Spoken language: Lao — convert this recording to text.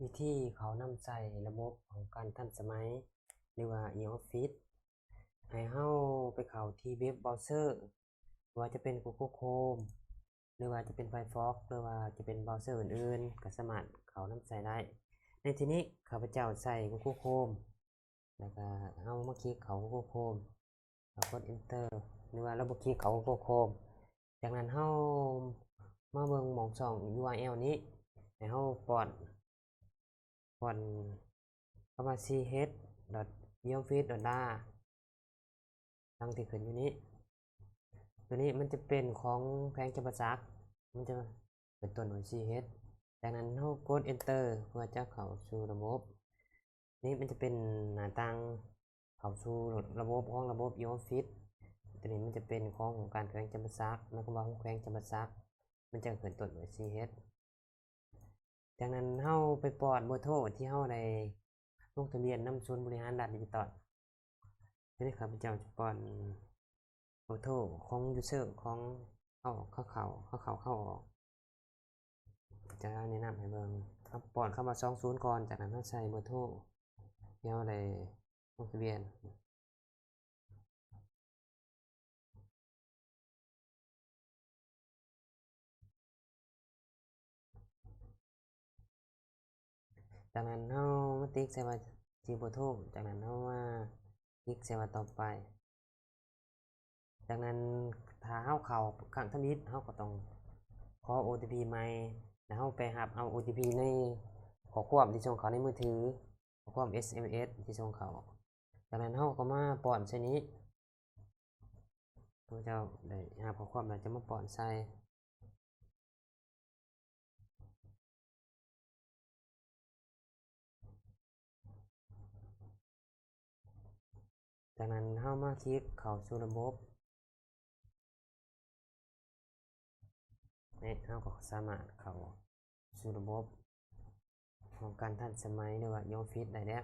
ວິທີເຂົ້ານຳໃຊ້ລະບົບຂອງການທັນສະໄໝ ຫຼືວ່າ e-office ໃຫ້ເຮົາໄປເຂົ້າທີ່ເວັບເບຣາເຊີ ບໍ່ວ່າຈະເປັນ Google Chrome ຫຼືວ່າຈະເປັນ Firefox ຫຼືວ່າຈະເປັນເບຣາເຊີອື່ນໆ ກໍສາມາດເຂົ້ານຳໃຊ້ໄດ້. ໃນທີ່ນີ້ຂ້າພະເຈົ້າໃຊ້ Google Chrome ແລ້ວກໍເຮົາມາຄລິກເຂົ້າ Google Chrome ແລ້ວກົດ Enter ຫຼືວ່າເຮົາບໍ່ຄລິກເຂົ້າ Google Chrome. ຈາກນັ້ນເຮົາມາເບິ່ງໝ່ອງຊ່ອງ URL ນີ້ ໃຫ້ເຮົາປ້ອນ ປ້ອນຄຳວ່າ ch.eoffice.da ດັ່ງທີ່ຂຶ້ນຢູ່ນີ້. ຕົວນີ້ມັນຈະເປັນຂອງແຂວງຈຳປາສັກ ມັນຈະຂຶ້ນຕົ້ນດ້ວຍ ch. ຈາກນັ້ນເຮົາກົດ Enter ເພື່ອຈະເຂົ້າສູ່ລະບົບ. ນີ້ມັນຈະເປັນໜ້າຕ່າງເຂົ້າສູ່ລະບົບຂອງລະບົບ e-office. ຕົວນີ້ມັນຈະເປັນຂອງອົງການແຂວງຈຳປາສັກ ໝາຍຄວາມວ່າຂອງແຂວງຈຳປາສັກ ມັນຈະຂຶ້ນຕົ້ນດ້ວຍ ch. ຈາກນັ້ນເຮົາໄປປ້ອນເບີໂທທີ່ເຮົາໄດ້ລົງທະບຽນນຳສູນບໍລິຫານລັດດິຈິຕອນ. ທີນີ້ຂ້າພະເຈົ້າຈະປ້ອນເບີໂທຂອງ user ຂອງເຮົາ ເຂົາເຂົ້າ ເຂົາເຂົ້າ ເຂົ້າອອກ. ຈະແນະນຳໃຫ້ເບິ່ງ ເຮົາປ້ອນຄຳວ່າ ສອງສູນ ກ່ອນ, ຈາກນັ້ນເຮົາໃສ່ເບີໂທທີ່ເຮົາໄດ້ລົງທະບຽນ. ຈາກນັ້ນເຮົາມາຕິກໃສ່ວ່າ ຊື່ເບີໂທ, ຈາກນັ້ນເຮົາມາຕິກໃສ່ວ່າ ຕໍ່ໄປ. ຈາກນັ້ນຖ້າເຮົາເຂົ້າຄັ້ງທຳອິດ ເຮົາກໍຕ້ອງຂໍ ໂອ ທີ ພີ ໃໝ່ ແລ້ວເຮົາໄປຮັບເອົາ ໂອ ທີ ພີ ໃນຂໍ້ຄວາມທີ່ສົ່ງເຂົ້າໃນມືຖື, ຂໍ້ຄວາມ ເອສ ເອັມ ເອສ ທີ່ສົ່ງເຂົ້າ. ຈາກນັ້ນເຮົາກໍມາປ້ອນໃສ່ນີ້. ພວກເຈົ້າໄດ້ຮັບຂໍ້ຄວາມແລ້ວ ຈະມາປ້ອນໃສ່. ຈາກນັ້ນເຮົາມາຄລິກເຂົ້າສູ່ລະບົບ. ນີ້ເຮົາກໍສາມາດເຂົ້າສູ່ລະບົບຂອງການທັນສະໄໝ ຫຼືວ່າ e-office ໄດ້ແລ້ວ.